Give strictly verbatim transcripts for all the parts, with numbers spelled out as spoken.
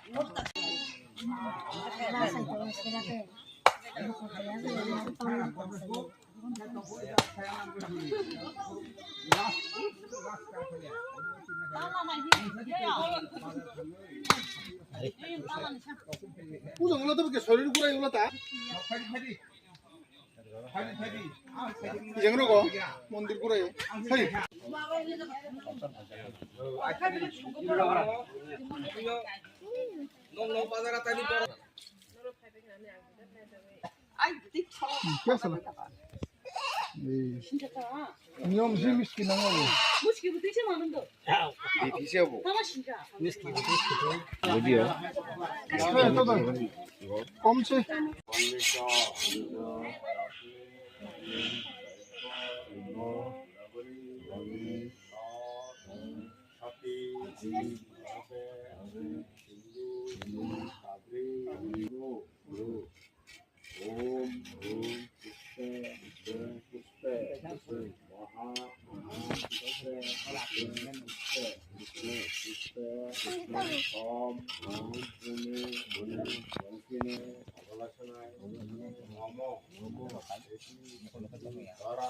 Puja ngolo to ke sorir gurai ngolo ta. Jeng rogo mondir gurai. Hai. Nong nong bazar tani. Kya sala? Niyom si miski nang abo. Miski bu tise manung do. Di tise abo. Tama shinka. Miski bu tise. Video. Kom se. Om, om, puste, puste, puste, puste, maha, maha, puste, puste, puste, puste, puste, om, om, pune, pune, pune, abalasana, mamo, mamo, dara, dara.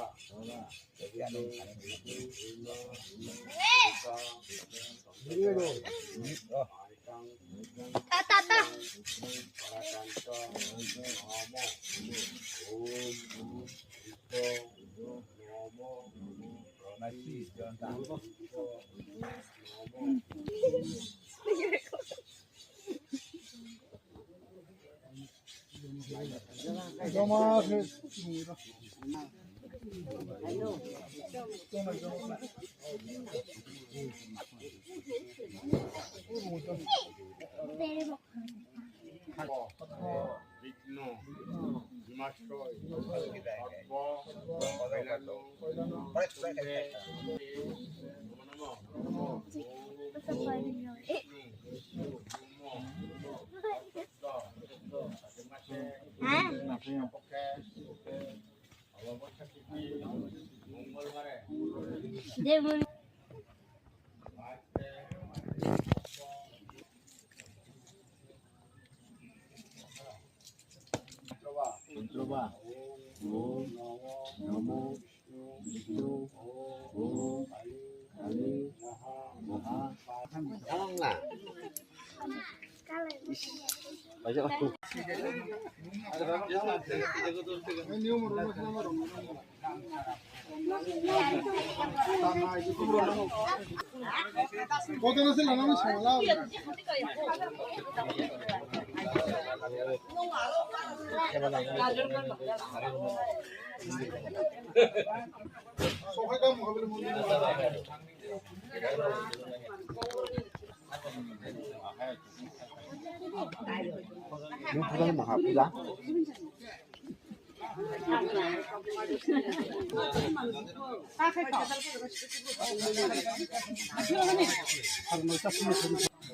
Ta, ta, ta.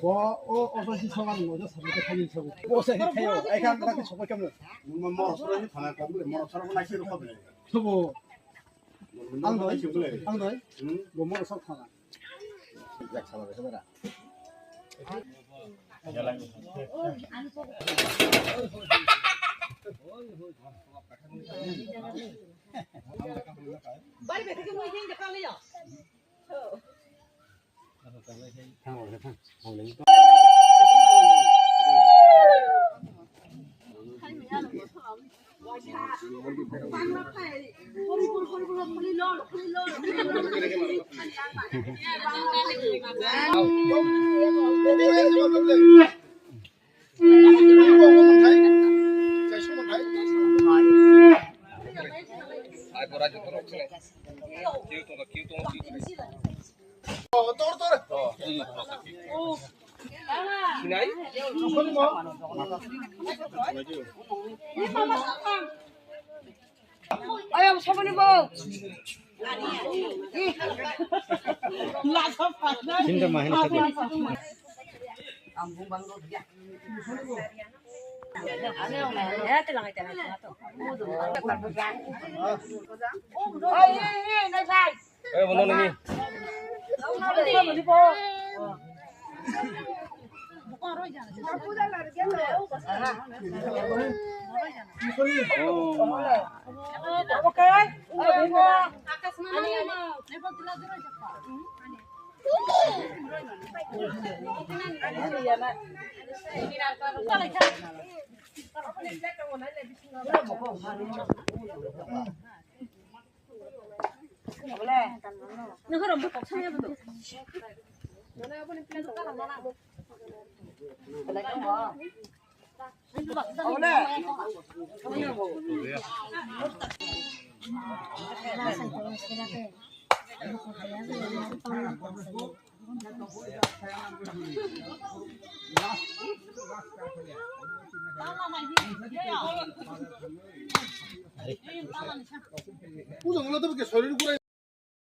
Bo o office sogar mo ja sabu ta khani sabu. Bo sa khayo, ai kan ta sobai kamle. Mo mo sura ni thana ko mo sura ko na shi ro ko le. Sobo. Ang doi, ang doi. Bo mo sok thana. Jak sala be bara. Ayam sabuni bo. Cinta main. Eh, bono nini. Puja mula to ke sorir gura.